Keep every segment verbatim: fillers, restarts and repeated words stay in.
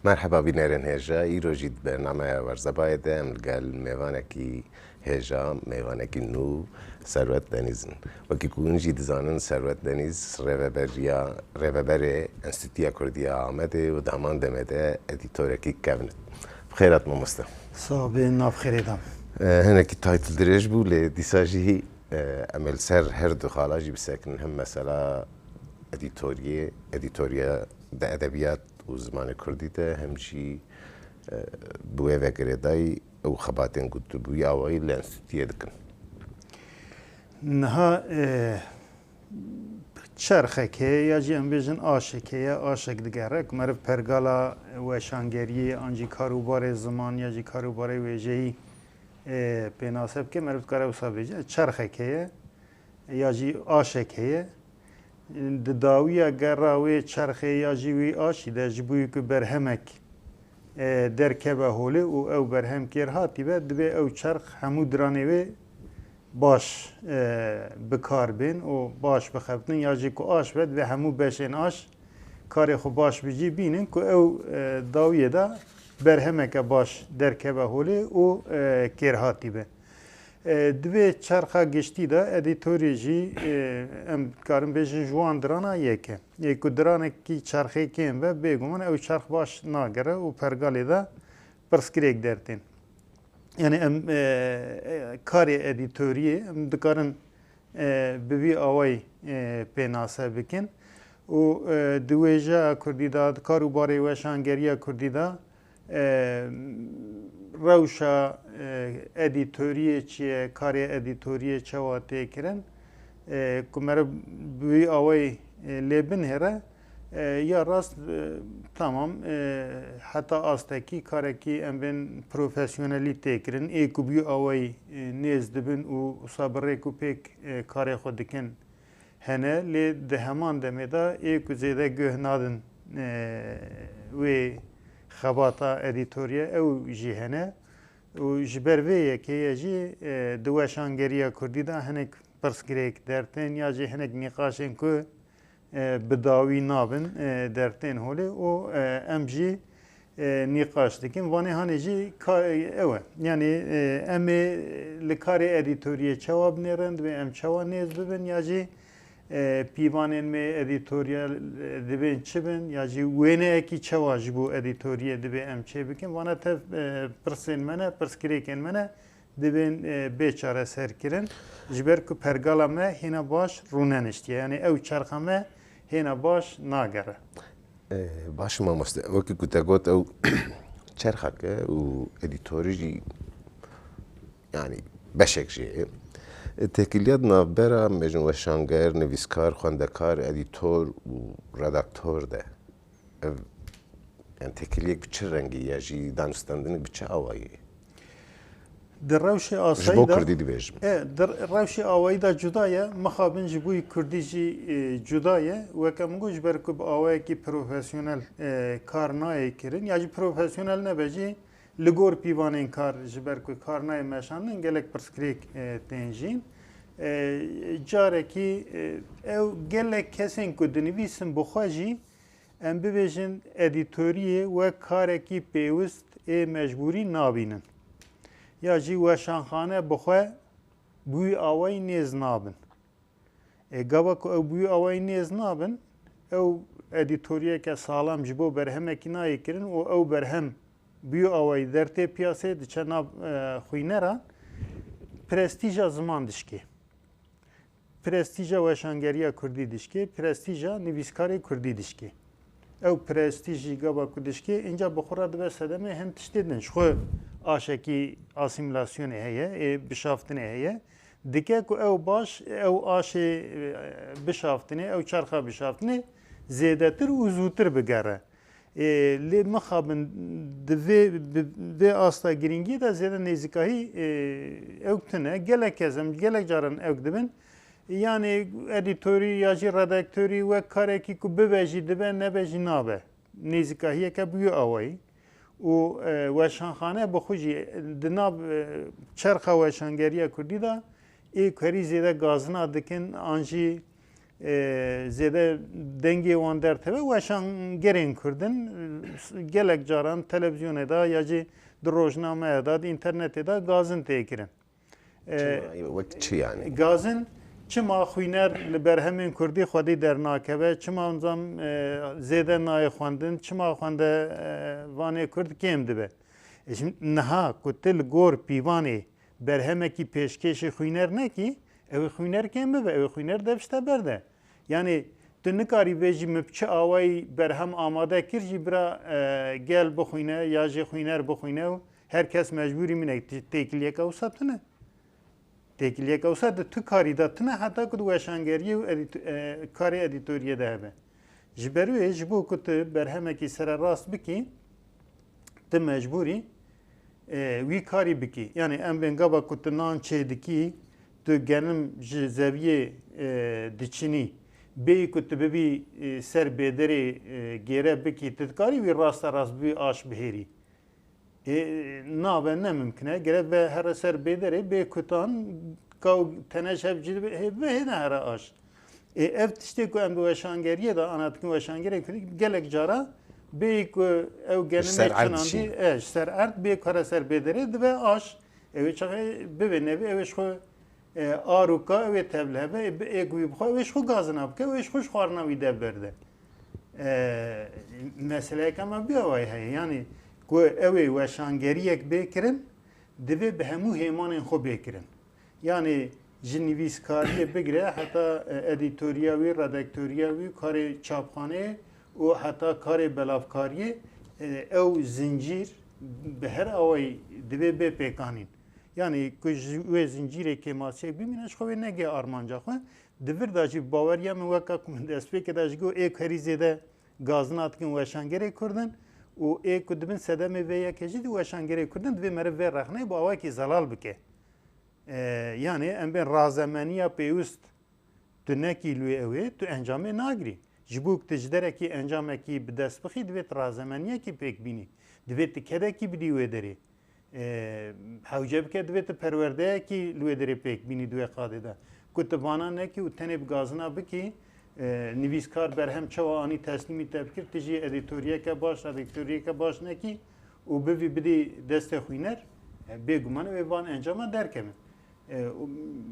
Merheba bînerên hêja, îro jî di bernameya Werzebayê de em li gel mêvanekî hêja, mêvanekî nû, Serwet Denîz in. Wekî ku hûn jî dizanin, Serwet Denîz rêveberiya, rêveberê Enstîtuya Kurdî ya Amedê û di heman demê de edîtorekî kevn e. Bi xêr hat mamoste. Sax bî, nav xêrê de. E, hinekî title dirêj bû, lê dîsa jî, e, em ê li ser her du xala jî bisekinin. Hem mesela edîtoriyê, edîtoriya di edebiyat û zimanê kurdî de, hem jî, e, bi wê ve girêdayî ew xebatên ku tu bi wî awayî li enstîtuyê dikin. Niha, e, çerxek heye ya jî em bêjin aşek heye, aşek digere ku meriv pergala weşangeriyê an jî karûbarê ziman ya jî karûbarê wêjeyî, e, pênase bike, meriv dikare wisa bêje. Çerxek heye ya jî aşek heye. Di dawiya gera wê çerxê ya jî wî aşî de ji bo ku berhemek, e, derkeve holê û ew berhem kêrhatî be, divê ew çerx hemû diranê wê baş, e, bi kar bên û baş bixebtin ya jî ku aş be, divê hemû beşên aş karê xwe baş bi cî bînin ku ew, e, dawiyê de berhemeke baş derkeve holê û, e, kêrhatî be. E, di vê çerxa giştî de edîtorê jî, e, em dikarin bêjin ji wan dirana yek e. Yê ku diranekî çerxê kêm be, bêguman ew çerx baş nagere û pergalê de pirsgirêk dertên. Yani em, e, e, karê edîtoriyê em dikarin, e, bi vî awayî, e, pênase bikin û, e, di wêjeya kurdî de, di kar û barê weşangeriya kurdî de, e, rewşa, e, edîtoriyê çi ye, karê edîtoriyê çawa tê kirin, e, ku meriv bi wî awayî, e, lê binêre, e, ya rast, e, tamam, e, heta astekî karekî em bên profesyonelî tê kirin, ê ku bi wî awayî, e, nêz dibin û wisa bi rêk û pêk, e, karê xwe dikin, hene, lê di heman demê de ê ku zêde guh nadin, e, wê xebata edîtoriye ew jî hene û ji ber vê yekê ye jî, e, di weşangeriya kurdî de hinek pirsgirêk dertên ya jî hinek nîqaşên ku, e, bi dawî nabin, e, dertên holê û, e, em jî, e, nîqaş dikin. Vanê hanê jî ka-, ew e. Yanî, e, em ê li karê edîtoriyê çawa binêrin, divê em çawa nêz bibin ya jî, e, pîvanên me edîtoriyal, e, divên çi bin ya jî wêneyekî çawa ji bo edîtoriyê divê em çê bikin. Vana tev, e, pirsên me ne, pirsgirêkên me ne. Dibên, e, bê çareserkirin, ji ber ku pergala me hêna baş rûneniştiye. Yanî ew çerxa me hêna baş nagere. E, baş e mamoste. Wekî ku te got ew çerxek e û edîtorî jî, yanî beşek jê ye. E, têkiliya di navbera, em bêjin, weşanger, nivîskar, xwendekar, edîtor û redaktor de. Ev, yani têkiliyek bi çi rengî ya jî danûstendinê bi çi awayî? Di rewşê asayî de. Ji bo kurdî dibêjim. E, di rewşê awayî de cuda ye, mixabin ji bo kurdî jî, e, cuda ye. Weke min got, ji ber ku bi awayekî profesyonel, e, kar nayê kirin, ya jî profesyonel nebe jî li gor pîvanên kar, ji ber ku kar nayê meşandin, gelek pirsgirêk, e, tên jîn. E, carekî, e, ew gelek kesên ku dinivîsin bi xwe jî, em bibêjin, edîtoriyê wek karekî pêwist ê mecbûrî nabînin. Ya jî weşanxane bi xwe bi wî awayî nêz nabin. Ê, gava ku ew bi wî awayî nêz nabin, ew edîtoriyeke saxlem ji bo berhemekî nayê kirin û ew berhem bi wî awayî dertê piyasê diçe nav, e, xwîneran, prestîja ziman dişkê. Prestîja weşangeriya kurdî dişkê, prestîja nivîskarê kurdî dişkê. Ew prestîj jî gava ku dişkê, înca bi xwe re dibe sedemê hin tiştê din. Ji xwe aşekî asîmîlasyonê heye, ê bişaftinê heye. Dike ku ew baş, ew aşê, e, bişaftinê, ew çerxa bişaftinê zêdetir û zûtir bigere. Ê, lê mixabin di vê, bi vê asta girîngiyê de zêde nêzîkahî, ê, ewk tune. Gelek kes em, gelek caran ewk dibin. Yanî edîtorî ya jî redaktorî wek karekî ku bibe jî dibe, nebe jî nabe. Nêzîkahiyeke bi wî awayî. Û, e, weşanxane bi xwe jî di nav, e, çerxa weşangeriya kurdî de ê ku herî zêde gazina dikin, an jî e, zêde dengê wan derteve, weşangerên Kurd in, e, gelek caran televizyonê de ya jî di rojnameyê de, di înternetê de gazin tê kirin. E, Çima? Wek çi yani? Gazin çima xwîner li berhemên Kurdî xwedî dernakeve, çima nizam, e, zêde nayê xwendin, çima xwende, e, vanê Kurd kêm dibe? E, şimdi niha ku tu li gor pîvanê berhemekî pêşkêşî xwîner nekî, ew ê xwîner kêm bibe, ew ê xwîner devşte berde. Yani tu nikarî vê jî min bi çi awayî berhem amade kir jî bira, e, gel bixwîne ya jî xwîner bixwîne û her kes mecbûrî min e. Tê-, têkiliyeke wisa tune. Têkiliyeke wisa di tu karî de tune heta ku di weşangeriyê û edît-, e, karê edîtoriyê de hebe. Ji ber wê ji bo ku tu berhemekî sererast bikî, tu mecbûrî, e, wî karî bikî. Yani em bên gava ku tu nan çê dikî, tu genim ji zeviyê, e, diçinî, bêyî ku tu bibî, e, ser bêderê, e, gêre bikî, tu dikarî wî raste rast bi wî aş bihêrî. Ê, nabe, ne mimkin e. Gere ve here ser bêderê, bê kutan, kaw teneş hev cî ve hê ve hêne here aş. Ê, ev tiştê ku em bi weşangeriyê de ana dikin, weşangerê Kurdî gelek cara bê ku ew Ji ser genimê erd çinandî, jî. E, ji ser erd bê ku here ser bêderê dibe aş. Ew ê çaxê bivê nevê, ew ê ji xwe, e, ar û ka ew ê tevlihe be, ê bi-, ê ku wî bixwe, ew ê ji xwe gazina bike, ew ê ji xwe ji xwarina wî de berde. E, meseleyeke me bi awayî heye. Yanî ku ew ê weşangeriyek bê kirin, divê bi hemû hêmanên xwe bê kirin. Yanî ji nivîskariyê bigire heta, e, edîtoriya wî, redaktoriya wî, karê çapxaneyê û heta karê belavkariyê, e, ew zincîr bi her awayî divê bê pêkanîn. Yanî ku ji wê zincîrê kêmasiyek bimîne, ji xwe wê nege armanca xwe. Di vir de jî bi baweriya min, weka ku min destpêkê de jî got, ê ku herî zêde gazina dikin weşangerê Kurd in û ê ku dibin sedemê vê yekê jî di weşangerê Kurd in, divê meriv vê rexneyê bi awayekî zelal bike. E, yanî em bên razemeniya pêwist tu nekî li wê ew ê, tu encamê nagirî. Ji bo ku tu ji derekî encamekî bi dest bixî, divê tu razemeniyekî pêk bînî. Divê tu kedekî bidî wê derê. E, hewce bike, divê tu perwerdeyekî li wê derê pêk bînî di wê qadê de. Ku tu vana nekî û tenê bi gazina bikî, e, nivîskar berhem çawa anî teslîmî te bikir, tu jî edîtoriyeke baş, redaktoriyeke baş nekî û bivî bidî destê xwîner, e, bêguman ew ê van encama derkevin. E, û,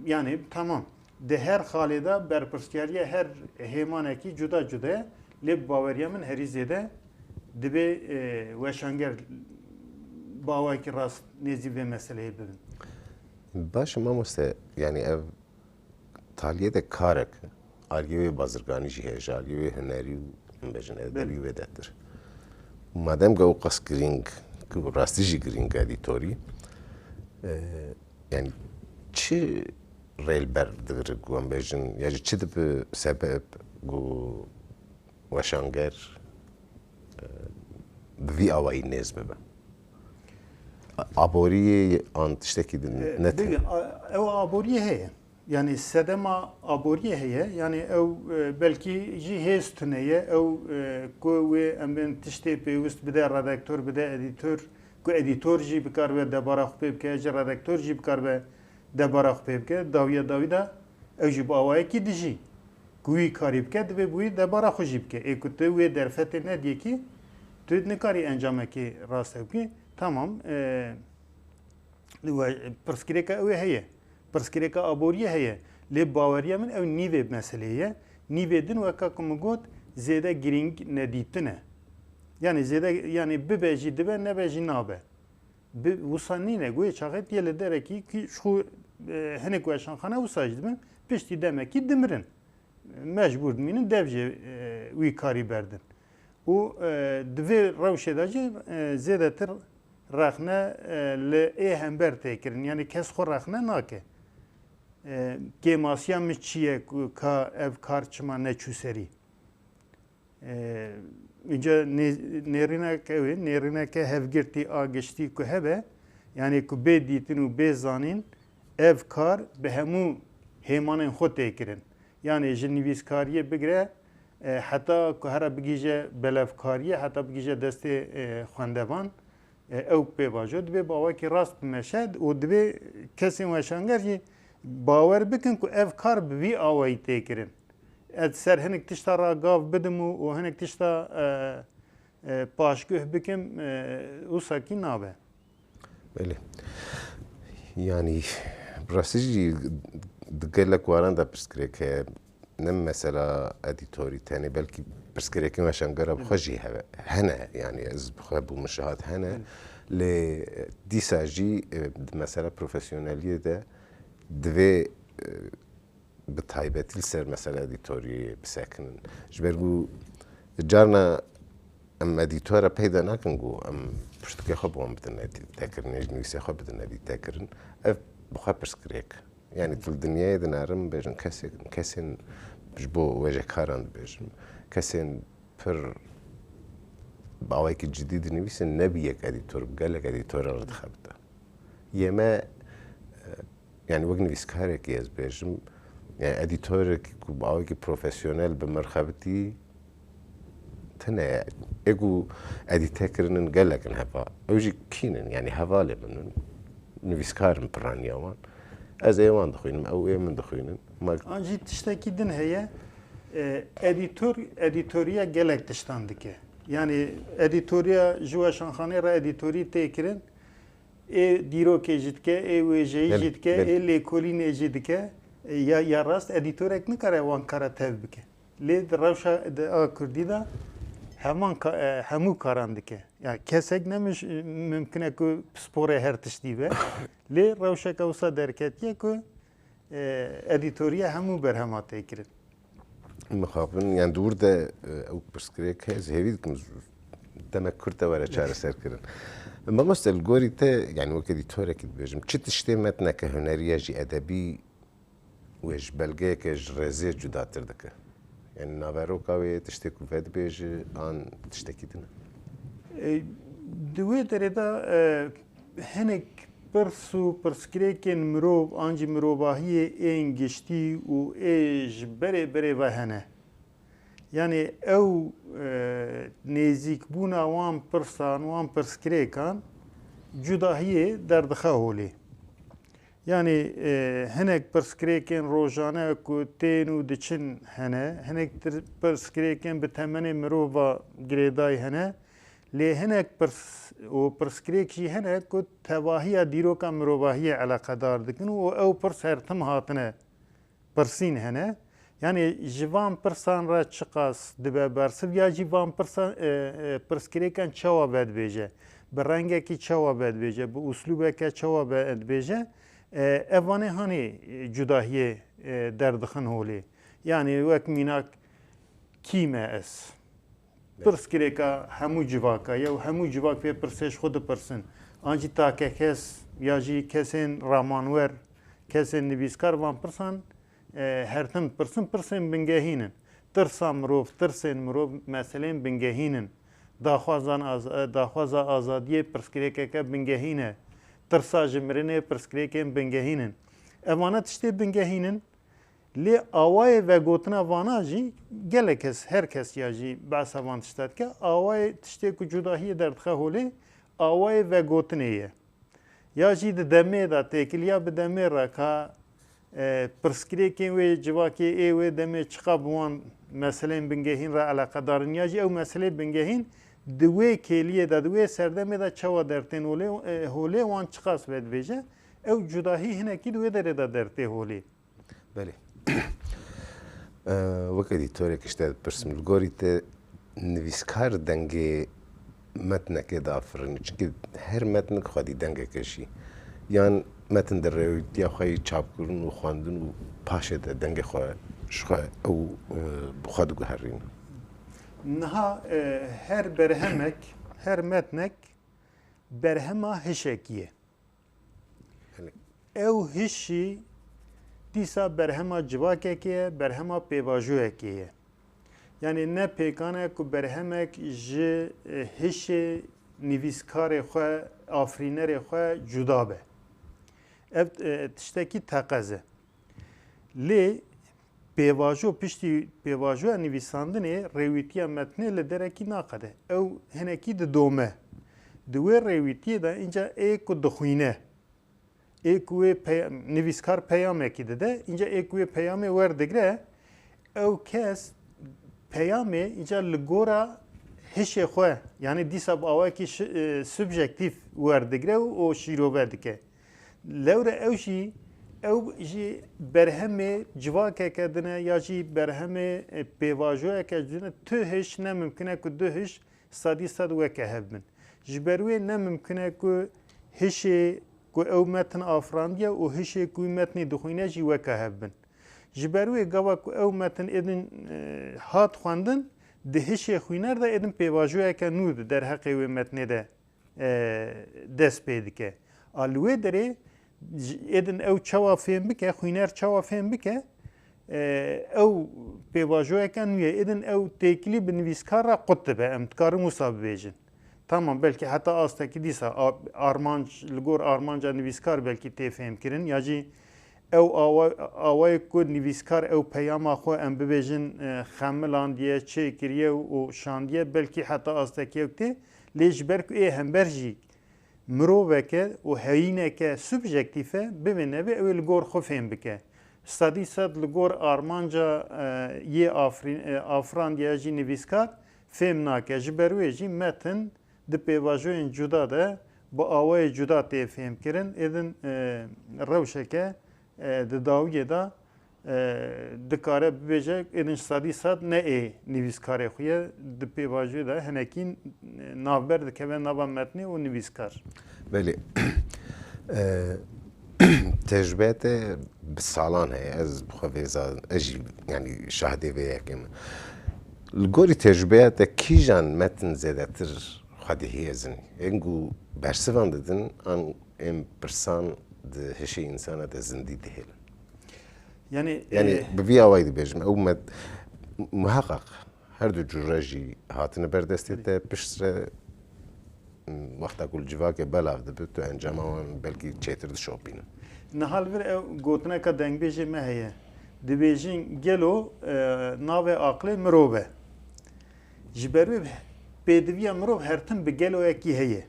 yanî, tamam. Di her xalê de berpirsiyariya her hêmanekî cuda cuda ye, lê bi baweriya min herî zêde divê, e, weşanger bi awayekî rast nêzî vê meseleyê bibin. Baş e mamoste, yanî ev taliyê de karek aliyê wê bazirganî jî heye, ji aliyê wê hunerî û, em bêjin, edebî wê dertir. Madem ku ew qas girîng, ku rastî jî girîng e edîtorî, e, yanî çi rê li ber digire ku em bêjin, ya jî çi dibe sebeb ku weşanger, e, bi vî awayî nêz bibe? A-, aboriyê an tiştekî din E, ne tê? Bibî, a-, ew aboriyê heye. Yanî sedema aboriyê heye. Yanî ew, e, belkî jî hêz tune ye. Ew, e, ku wê em bên tiştê pêwist bide redaktor, bide edîtor, ku edîtor jî bikaribe debara xwe pê bike, jî redaktor jî bikaribe debara xwe pê bike. Dawiya dawî de ew jî bi awayekî dijî. Ku wî karî bike, divê bi wî debara xwe jî bike. Ê ku tu wê derfetê nediyekî, tu nikarî encamekê rast bikî. Tamam, e, we-, pirsgirêka ew ê heye. Pirsgirêka aboriyê heye. Lê baweriya min ew nîvê meseleyê ye. Nîvê din, weka ku min got, zêde girîng nedîtin e. Yanî zêde, yanî bibe jî dibe, nebe jî nabe. Bi, wisa nîne, guhê çaxê tê li derekî kî ji xwe, e, hinek weşanxane wisa jî dibin, piştî demekî dimirin. Mecbûr dimînin, dev jê, e, wî karî berdin. Û, e, di vê rewşê de jî, e, zêdetir rexne, e, li ê hember tê kirin. Yanî kes xwe rexne nake. E, kêmasiya min çi ye ku ka ev kar çima neçû serî? E, Înca nê-, nêrînek ew ê, nêrîneke hevgirtî a giştî ku hebe, yanî ku bê dîtin û bê zanîn, ev kar bi hemû hêmanên xwe tê kirin. Yanî ji nivîskariyê bigire, e, heta ku here bigihîje belevkariyê, heta bigihîje destê, e, xwendevan, e, ew pê vajo, divê bi awakî rast bimeşe û divê kesên weşanger jî bawer bikin ku ev kar bi vî awayî tê kirin. ez ser hinek tişta re gav bidim û, û hinek tişta, e, e, paşguh bikim, e, wisa kî nabe. Belê. Yanî, bi rastî jî di gelek waran de pirsgirêk heye. Ne mesela edîtorî tenê, belkî pirsgirêkên weşangera bi xwe jî heve, hene. Yanî ez bi xwe bûme şahid hene. Belê. Lê dîsa jî, e, di mesela profesyoneliyê de divê, e, bi taybetî li ser mesela edîtoriyê bisekinin. Ji ber ku carna em edîtora peyda nakin ku em pirtûkê xwe bi wan bidin edîtekirinê, ji nivîsê xwe bidin edîtekirin. Ev bi xwe pirsgirêk. Yanî tu li dinyayê dinarin bêjin kesên, kesên ji bo wêjekaran dibêjim, kesên pir bi awayekî cidî dinivîsin, ne bi yek edîtor, bi gelek edîtoran re dixebite. Yê me, e, yanî wek nivîskarekî ez bêjim, yanî edîtorekî ku bi awayekî profesyonel bi min re xebitî, tune ye. Ê ku edîte kirinin gelek in heva. Ew jî kî nin, yanî hevalê min in. Nivîskar in piraniya wan. Ez ê wan dixwînim, ew ê min dixwînin. Ma An jî tiştekî din heye. E, edîtor, edîtoriya gelek tiştan dike. Yanî edîtoriya ji weşanxanê re edîtorî tê kirin. Ê dîrokê jî dike, ê wêjeyî Belê, jî dike, belê. Ê lêkolînê jî dike. E, ya, ya rast edîtorek nikare wan kara tev bike. Lê di rewşa di a kurdî de heman ka-, e, hemû karan dike. Ya kesek ne miş-, mimkin e ku pisporê her tiştî be. Lê rewşeke wisa derketiye ku, e, edîtoriya hemû berhema tê kirin. Mixabin, yani di wir de, e, ew pirsgirêk heye, ez hêvî dikim z-, demek kurt de were çareserkirin. Mamoste, li gorî te, yani wek edîtorekî dibêjim, çi tiştê metneke hunerî ya jî edebî wê ji belgeyeke ji rêzê cudatir dike? Yani naveroka wê tiştê ku vedibêje an tiştekî din e? E, di wê derê de, e, hinek pirs û pirsgirêkên mirov an jî mirovahiyê ên giştî û ê ji berê berê ve hene. Yanî ew, e, nêzîkbûna wan pirsan, wan pirsgirêkan cudahiyê derdixe holê. Yanî, e, hinek pirsgirêkên rojane ku tên û diçin hene, hinek tir-, pirsgirêkên bi temenê mirova girêdayî hene, lê hinek pirs û pirsgirêk jî hene ku tevahiya dîroka mirovahiyê eleqedar dikin û ew pirs her tim hatine pirsîn hene. Yanî ji van pirsan re çiqas dibe bersiv ya jî van pirsan, e, e, pirsgirêkan çawa vedibêje, bi rengekî çawa vedibêje, bi uslûbeke çawa vedibêje, e, ev vanê hanê, e, cudahiyê, e, derdixin holê. Yanî wek mînak, kî me ez? Pirsgirêka hemû civaka ye û hemû civak vê pirsê ji xwe dipirsin. An jî takekes ya jî kesên ramanwer, kesên nivîskar van pirsan, e, her tim dipirsin, pirsên bingehîn in. Tirsa mirov, tirsên mirov meseleyên bingehîn in. Daxwazan az-, e, daxwaza azadiyê pirsgirêkeke bingehîn e. Tirsa ji mirinê pirsgirêkên bingehîn in. Evane tiştê bingehîn in. Lê awayê vegotina vana jî gelek kes, her kes ya jî behsa van tişta dike. Awayê tiştê ku cudahiyê derdixe holê, awayê vegotinê ye. Ya jî di demê de têkiliya bi demê re ka, e, pirsgirêkên wê civakê ê wê demê çiqa bi wan meseleyên bingehîn re eleqedar in, ya jî ew meseleyê bingehîn di wê kêliyê de, di wê serdemê de çawa dertên holê, e, holê wan çiqas vedibêje, ew cudahî hinekî di wê derê de dertê holê. Belê. Eee, wek edîtorek ji te dipirsim, li gorî te nivîskar dengê metnekê diafirin? Çimkî her metnik xwedî dengeke jî. Yan metin di rêwîtiya xwe yê çapkirin û xwendin û paşê de dengê xwe ji xwe ew, eee, bi xwe diguherîne? Niha, eee, her berhemek, her metnek berhema hişekî ye. Belê. Ew hişî dîsa berhema civakekê ye, berhema pêvajoyekê ye. Yanî ne pêkan e ku berhemek ji, e, hişê nivîskarê xwe, afirînerê xwe cuda be. Ev, e, tiştekî teqez e. Lê pêvajo, piştî pêvajoya nivîsandinê rêwîtiya metnê li derekî naqede. Ew hinekî didome. Di wê rêwîtiyê de înca ê ku dixwîne, ê ku wê pey-, nivîskar peyamekî dide, înca ê ku wê peyamê werdigre, Ew kes peyamê îca li gora hişê xwe, yanî dîsa bi awayekî şi-, e, subjektîf werdigire û, û şîrove dike. Lewre ew jî, ew jî berhemê civakeke din e ya jî berhemê, e, pêvajoyeke din e. Tu hiş ne mimkin e ku du hiş sedî sed weke hev bin. Ji ber wê ne mimkin e ku hişê ku ew metin afirandiye û hişê ku wî metnê dixwîne jî weke hev bin. Ji ber wê gava ku ew metin êdin, e, hat xwendin, di hişê xwîner de êdin pêvajoyeke nû di derheqê wê metnê de, e, dest pê dike. A li wê derê ji-, êdin ew çawa fêm bike, xwîner çawa fêm bike, e, ew pêvajoyeke nû ye. Êdin ew têkilî bi nivîskar re qut dibe, em dikarin wisa bibêjin. Tamam, belkî heta astekî dîsa a-, armanc, li gor armanca nivîskar belkî tê fêmkirin, ya jî ew awa-, awayê ku nivîskar ew peyama xwe, em bibêjin, e, xemilandiye, çêkiriye û şandiye, belkî heta astekî ew tê, lê ji ber ku ê hember jî miroveke û heyîneke subjektîf e, bivê nevê ew ê li gor xwe fêm bike. Sedî sed li gor armanca, e, yê afirîn-, e, afirandiye jî nivîskar fêm nake. Ji ber wê jî metin di pêvajoyên cuda de bi awayê cuda tê fêmkirin. Êdin, e, rewşeke, e, di dawiyê de, e, dikare bibêje, êdin sedî sed ne ê nivîskarê xwe ye, di pêvajoyê de hinekî, e, navber dikeve nava metnê û nivîskar. Belê. E, tecrübeya te bi salan heye. Ez bi xwe vêza, ez jî, yanî, şahidê vê yekê me. Li gorî tecrübeya te kîjan metin zêdetir xwe dihêzin? Ên ku bersivan didin, an ên pirsan di hişê însana de zindî dihêlin? Yanî, Yanî, e, bi vî awayî dibêjim, ew met-, muheqeq her du cure jî hatine ber destê te, piştre, m, wexta ku li civakê belav dibe, tu encama wan belkî çêtir dişopîne. Niha li vir ew gotineka dengbêjê me heye. Dibêjin, gelo, e, navê aqilê mirov e. Ji ber wê pêdiviya mirov her tim bi geloyekî heye.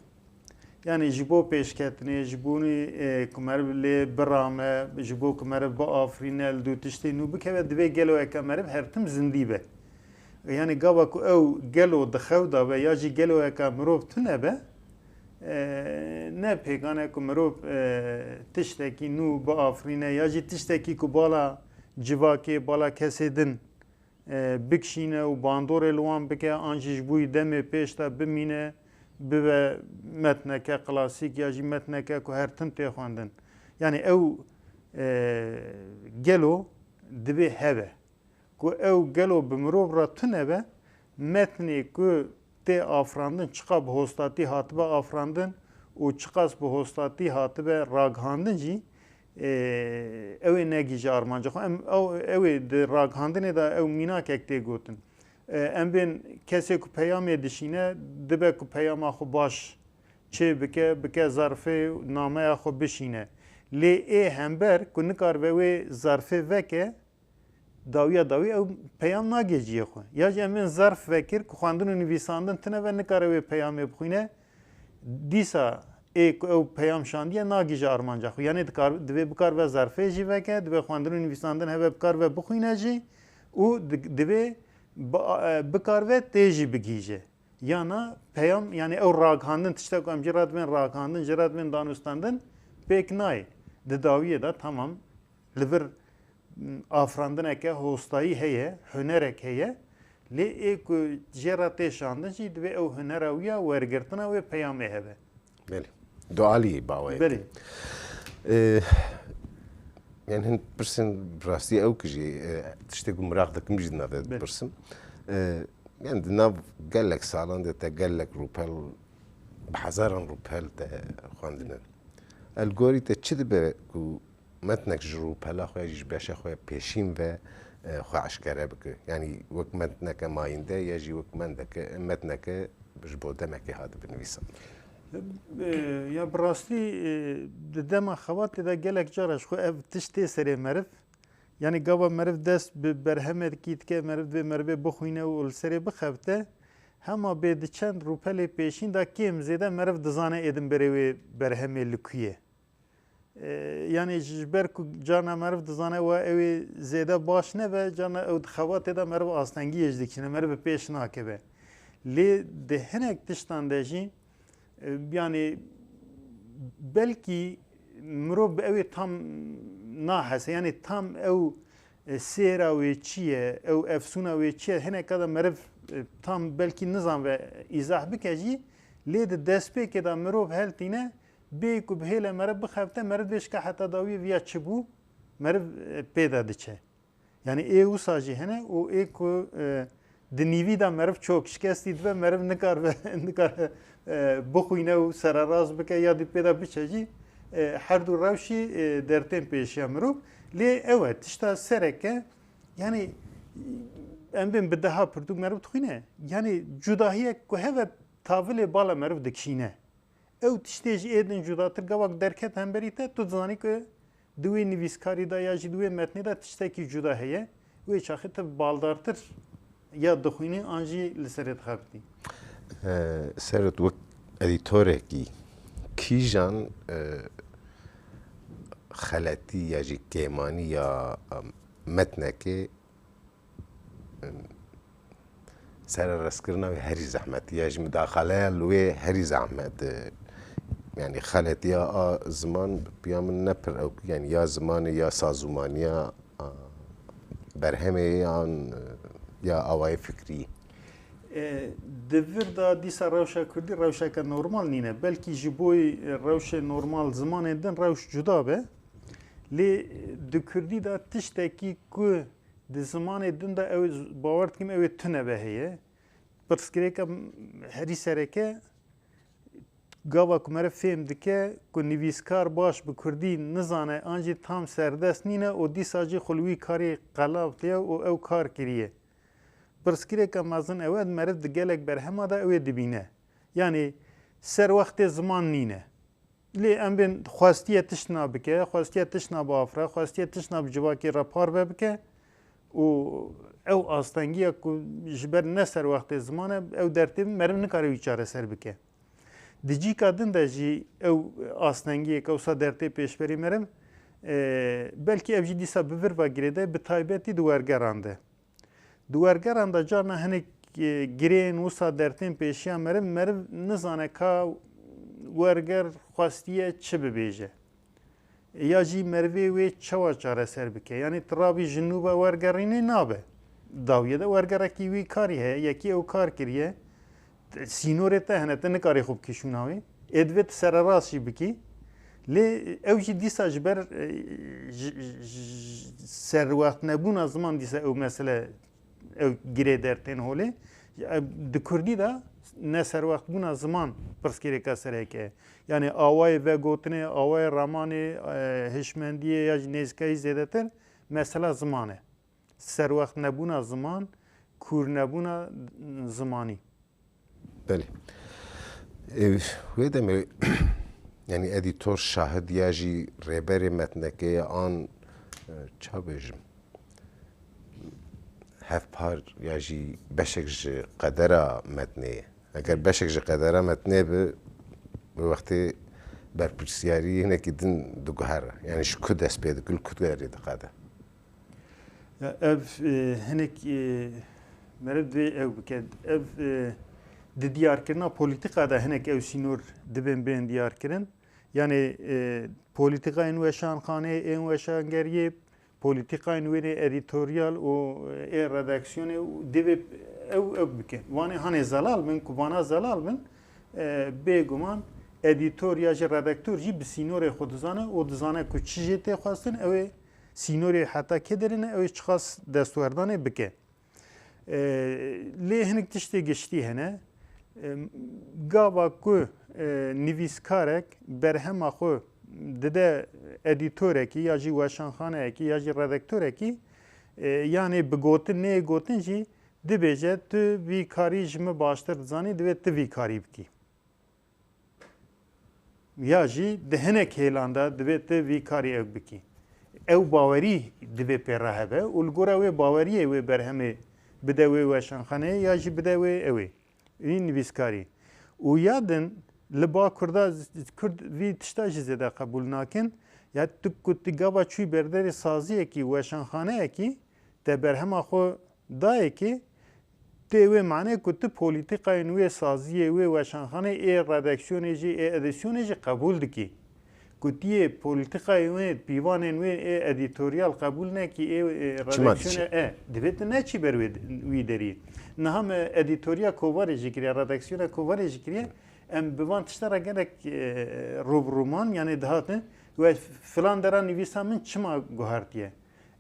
Yanî ji bo pêşketinê, ji bo nî, e, ku meriv lê birame, ji bo ku meriv biafirîne, li dû tiştê nû bikeve, divê geloyeke meriv her tim zindî be. Yanî gava ku ew gelo di xew de be ya jî geloyeke mirov tune be, e, ne pêkan e ku mirov, e, tiştekî nû biafirîne ya jî tiştekî ku bala civakê, bala kesê din, e, bikişîne û bandorê li wan bike, an jî ji bo wî demê pêş de bimîne, bibe metneke klasîk ya jî metneke ku her tim tê xwendin. Yanî ew, e, gelo divê hebe. Ku ew gelo bi mirov re tune be, metnê ku tê afirandin, çiqa bi hostatî hatibe afirandin û çiqas bi hostatî hatibe ragihandin jî, e, ew ê negihîje armanca xwe. Em, ew, ew ê di ragihandinê de ew mînakek tê gotin. E, em bên kesê ku peyamê dişîne, dibe ku peyama xwe baş çê bike, bike zerfê, nameya xwe bişîne. Lê ê hember ku nikaribe wê zerfê veke, dawiya dawî ew peyam nagê cihê xwe. Ya jî em ên zerf vekir ku xwendin û nivîsandin tune ve nikare wê peyamê bixwîne. Dîsa ê ku ew peyam şandiye nagihîje armanca xwe. Yanê dikar, divê bikaribe zerfê jî veke, divê xwendin û nivîsandin hebe bikaribe bixwîne jî û di-, divê bi-, e, bikaribe tê jî bigihîje. Yana peyam, yanî ew ragihandin, tiştek ku em jê re dibên ragihandin, jê re dibên danûstandin, pêk nayê. Di dawiyê de temam li vir, m, afirandineke hostayî heye, hunerek heye. Lê ê ku jê re tê şandin jî divê ew hunera wî ya wergirtina wê peyamê hebe. Belê. Dualî bawê. Belê. Ee, yani hin pirsên rastî ew ki jî, e, tiştê ku miraq dikim jî di navê Belê. Dipirsim. Ee, yani di nav gelek salan de te gelek rûpel, bi hezaran rûpel te xwendine. El gorî te çi dibe ku metnek ji rûpela xwe ya jî ji beşa xwe ya pêşîn ve, e, xwe eşkere bike. Yanî wek metneke mayînde ya jî wek mendeke, metneke ji bo demekê hatibe nivîsandin. E, ya bi rastî, e, di dema xebatê de gelek cara ji xwe ev tişt tê serê meriv. Yanî gava meriv dest bi berhemekî dike, meriv divê merivê bixwîne û li serê bixebite. Hema bê di çend rûpelê pêşîn de kêm zêde meriv dizane êdin berê wê berhemê li ku ye. E, yanî ji ber ku carna meriv dizane we ew ê zêde baş nebe, carna ew di xebatê de meriv astengiyê jî dikişîne, meriv bi pêş nakeve. Lê di hinek tiştan de jî, e, yanî belkî mirov bi ew ê tam nahese, yanî tam ew, e, sêra wê çi ye, ew efsûna wê çi ye, hineka de meriv, e, tam belkî nizan ve îzah bike jî, lê di destpêkê de mirov heltîne, bê ku bi hêle meriv bixebite, meriv dibêje ka heta dawiyê viya çi bû, meriv, e, pê de diçe. Yanî ê wisa jî hene û ê ku, e, di nîvî de meriv çok şikestî dibe, meriv nikaribe, nikare, e, bixwîne û sererast bike ya dî pê de biçe jî, e, her du rewşî, e, dertên pêşiya mirov. Lê ew e, tişta sereke, yanî em bên bi deha pirtûk meriv dixwîne. Yanî cudahiyek ku heve tavilê bala meriv dikişîne. Ew tiştê ji ê din cudatir gava ku derket hemberî te, tu dizanî ku di wê nivîskarî de ya jî di wê metnê de tiştekî cuda heye. Wê çaxê tu baldartir ya dixwînî an jî li serê dixebitî. E, Serot, wek edîtorekî kîjan, e, xeletî ya jî kêmanî ya, e, metnekê Sererastkirina wê herî zehmet e, ya jî mudaxaleya li wê herî zehmet e. Yanî xeletiya a ziman piya min ne pir ew, yanî ya zimanê ya sazûmaniya, a, berhemê yan, e, ya awayê fikrî. E, di vir de dîsa rewşa kurdî rewşeke normal nîne. Belkî ji bo rewşê normal zimanên din rewş cuda be. Lê di kurdî de tiştekî ku di zimanê din de ew ê z-, bawer dikim ew ê tune be heye. Pirsgirêka m-, herî sereke, gava ku meriv fêm dike ku nivîskar baş bi kurdî nizane an jî tam serdest nîne û dîsa jî xwe li wî karî qelabtiye û ew kar kiriye. Pirsgirêka mezin ew e, meriv di gelek berhema de ew ê dibîne. Yanî serwextê ziman nîne. Lê em bên xwestiye tiştna bike, xwestiye tiştna biafire, xwestiye tiştna bi civakê re parve bike û ew astengiya ku ji ber ne serwextê ziman e, ew dertê meriv nikare wî çareser bike. Di cîka din de jî ew astengiyeke wisa dertê pêşberî meriv, e, belkî ev jî dîsa bi vir ve girêde, bi taybetî di wergeran de. Di wergeran de carna hinek, e, girên wisa dertên pêşiya meriv, meriv nizane ka werger xwestiye çi bibêje. Ya jî merivê wê çawa çareser bike? Yanî tu rabî ji nû ve wergerînê nabe. Dawiyê de wergerekî wî karî heye, yekî ew kar kiriye. Sînorê te hene, tu nikarî xwe bikî şûna wê. Ê divê tu sererast jî bikî. Lê ew jî dîsa ji ber, e, ji, ji, ji serwextnebûna ziman dîsa ew mesele, ew girê dertên holê. E, di kurdî de neserwextbûna ziman pirsgirêka sereke. Yanî awayê vegotinê, awayê ramanê, e, hişmendiyê ya jî nêzîkayî zêdetir mesela ziman e. Serwext nebûna ziman, kûr nebûna zimanî. Belê. E, wê demê, yanî edîtor, şahid ya jî rêberê metnekê ye an, e, ça bêjim, hevpar ya jî beşek ji qedera metnê ye. Eger beşek ji qedera metnê bi, bi wextê berpirsiyarî hinekî din diguhere. Yanî ji ku dest pê dike, li ku derê diqede? Ya ev, e, hinek, e, meriv divê ew bike. Ev, e, di diyarkirina polîtîka de hinek ew sînor dibên bên diyarkirin. Yanî, e, polîtîkayên weşanxaneyê, ên weşangeriyê, polîtîkayên wênê edîtoryal û, e, ê redaksiyonê û divê ew, ew bike. Wanê hanê zelal bin, ku vana zelal bin, e, bêguman edîtor ya jî redaktor jî bi sînorê xwe dizane û dizane ku çi jê tê xwestin, ew ê sînorê heta kê derê ne, ew ê çiqas destwerdanê bike. E, lê hinek tiştê giştî hene. E, gava ku, e, nivîskarek berhema xwe dide edîtorekî ya jî weşanxaneyekî ya jî redaktorekî, e, yanê bi gotin neyê gotin jî dibêje, tu vî karî ji min baştir dizanî, divê tu vî karî bikî. Ya jî di hinek hêlan de divê tu vî karî ew bikî. Ew bawerî divê pê re hebe û li gora wê baweriyê wê berhemê bide wê weşanxaneyê ya jî bide wê ew ê, wî nivîskarî. Û ya din li ba Kurda, Kurd vî tişta jî zêde qebûl nakin. Ya tu ku tu gava çûyî berderê saziyekî, weşanxaneyekî, te berhema xwe dayê kê, tê wê manê ku tu polîtîkayên wê saziyê, wê weşanxanê, ê redaksiyonê jî, ê edîsyonê jî qebûl dikî. Ku tu yê polîtîkayê wê, pîvanên wê ê edîtoryal qebûl nekî, ê, ê Çima redaksiyonê, diçe? E, divê tu neçî ber wê, wî derî. Niha me edîtorya Kovarê jî kiriye, redaksiyona Kovarê jî kiriye. Em bi van tişta re gelek, e, rû bi rû man, yanî dihatin, we filan dera nivîsa min çima guhertiye?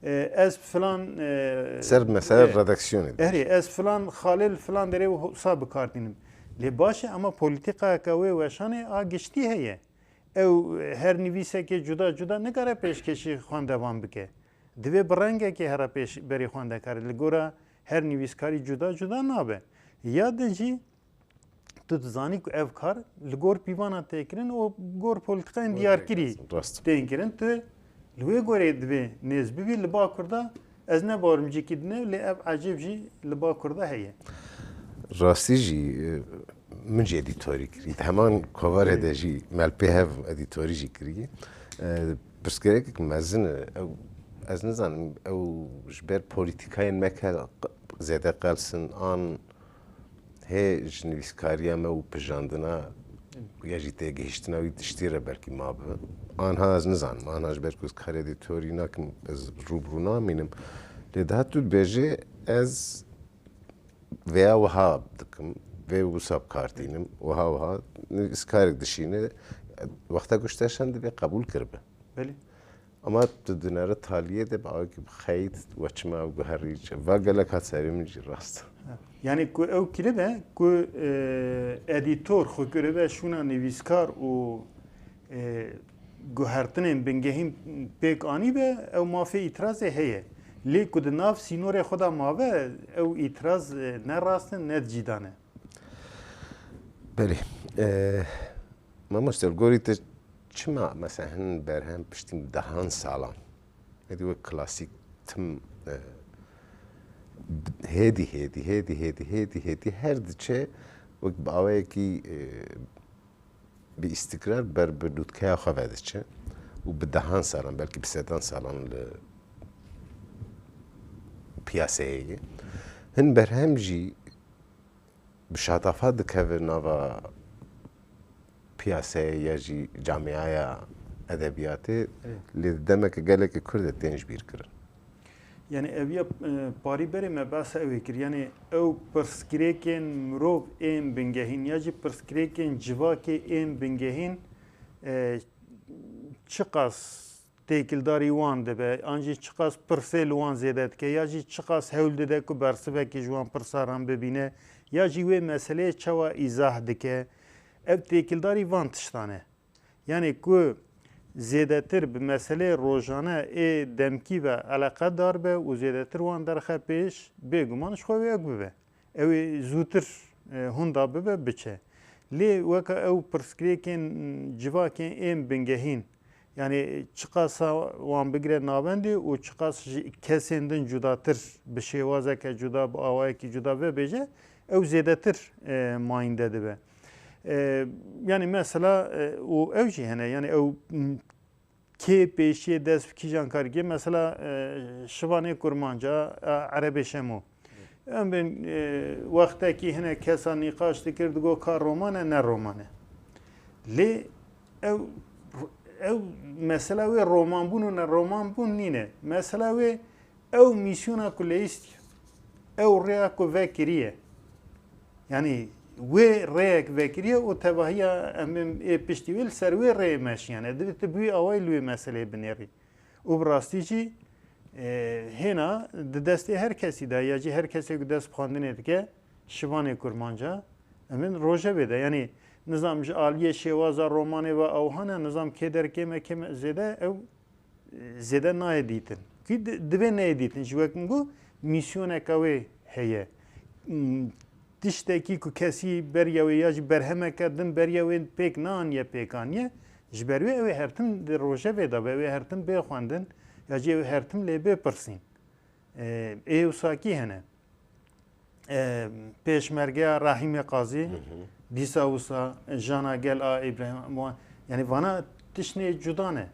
E, ez filan, e, Ser mesele e, redaksiyonê de. Erê, ez filan xalê li filan derê wisa bi kar tînim. Lê baş e, ama polîtîkayeke wê weşanê a giştî heye. Ew, e, her nivîsekê cuda cuda nikare pêşkêşî xwendevan bike. Divê bi rengekê here pêş berî xwendekarê. Li gora her nivîskarî cuda cuda nabe. Ya din jî tu dizanî ku ev kar li gor pîvana tê kirin û gor polîtîkayên diyarkirî tên kirin. Tu li wê gorê divê nêz bibî. Li Bakur de ez ne bawerim cîkî din e, lê ev ecêb jî li Bakur de heye. Rastî jî, e, min jî edîtorî kirî. Di heman kovarê de jî me li pê hev edîtorî jî kirî. E, pirsgirêkek mezin e. Ew, ez nizanim, ew ji ber polîtîkayên me ke zêde qels in an hê ji nivîskariya me û pijandina ya jî têgihiştina wî tiştî re belkî mabe. Anha ez nizanim. Anha ji ber ku ez karê edîtorî nakim, ez rû bi rû namînim. Lê daha tu dibêjê ez vêya wiha dikim, vê wisa bi kar tînim, wiha wiha nivîskarek dişîne, wexta ku ji te şand divê qebûl kiribe. Belê. Ama tu dinere taliyê de bi awekî bi xeyt we çima ew guherî, va gelek hat serê min jî rast. Yanî ku ew kiribe ku, e, edîtor xwe kiribe şûna nivîskar û, e, guhertinên bingehîn pêk anîbe, ew mafê îtirazê heye. Lê ku di nav sînorê xwe de mabe, ew îtiraz, e, ne rast in, ne di cî de ne. Belê. E, mamoste, li gorî te çima mesela hin berhem piştî dehan salan, êdî wek klasîk tim, e, hêdî, hêdî, hêdî, hêdî, hêdî, hêdî her diçe wek bi awayekî, e, bi îstikrar ber bi lûtkeya xwe ve diçe û bi dehan salan, belkî bi sedan salan li piyaseyê ye. Hin berhem jî bi şatafa dikeve nava piyaseyê ya jî camiaya edebiyatê, Evet. lê demeke gelekî kurt e tên ji bîr kirin. Yani ev ya, e, parî berê me behsa ew ê kir. Yani ew pirsgirêkên mirov ên bingehîn ya jî pirsgirêkên civakê ên bingehîn, e, çiqas têkildarî wan dibe, an jî çiqas pirsê li wan zêde dike, ya jî çiqas hewl dide ku bersivekê ji wan pirsaran bibîne, ya jî wê meseleyê çawa îzah dike, ev têkildarî van tiştan e. Yanî ku zêdetir bi meseleyê rojane ê demkî ve eleqedar be û zêdetir wan derxe pêş, bêguman ji xwe wê wek bibe. Ew ê zûtir, e, hunda bibe, biçe. Lê weke ew pirsgirêkên civakên ên bingehîn, yanî çiqasa wan bigire navendê û çiqas ji kesên din cudatir, bi şêwazeke cuda, bi awayekî cuda vebêje, ew zêdetir, e, mayînde dibe. E, yanî mesela, e, û ew jî hene, yanî ew, m, kê pêşiyê dest bi kîjan karî kê? Mesela, e, şivanê kurmanca, e, Erebê Şemo. Em bên, e, wextekî hinek kesa nîqaş dikir, digo ka roman e, ne roman e. Lê ew, ew mesela wê romanbûn û ne romanbûn nîne. Mesela wê ew mîsyona ku leyîstiye, ew rêya ku vekiriye. Yanî wê rêyek vekiriye û tevahiya em ê piştî wê li ser wê rêyê meşiyane. Divê tu bi wî awayî li wê meseleyê binêrî. Û bi rastî jî, e, hêna di destê her kesî de ya jî her kesê ku dest bi xwendinê dike, şivanê kurmanca, em ên rojevê de. Yanî nizam ji aliyê şêwaza romanê ve ewha ne, nizam kê derkêm e, kêm e, zêde ew zêde nayê dîtin. Kî di-, divê neyê dîtin. Ji wek min got, mîsyoneke wê heye. M, tiştekî ku kesî beriya wê ya jî berhemeke din beriya wê pêk neaniye, pêk aniye, ji ber wê ew ê her tim di rojevê de be, ew ê her tim bê xwendin, ya jî ew ê her tim lê bê pirsîn. E, ê wisa kî hene. E, Pêşmergeya Rahîmê Qazî, Hı hı. dîsa wisa Jana Gel a Îbrahîm, wan, yanî vana tiştê cuda ne.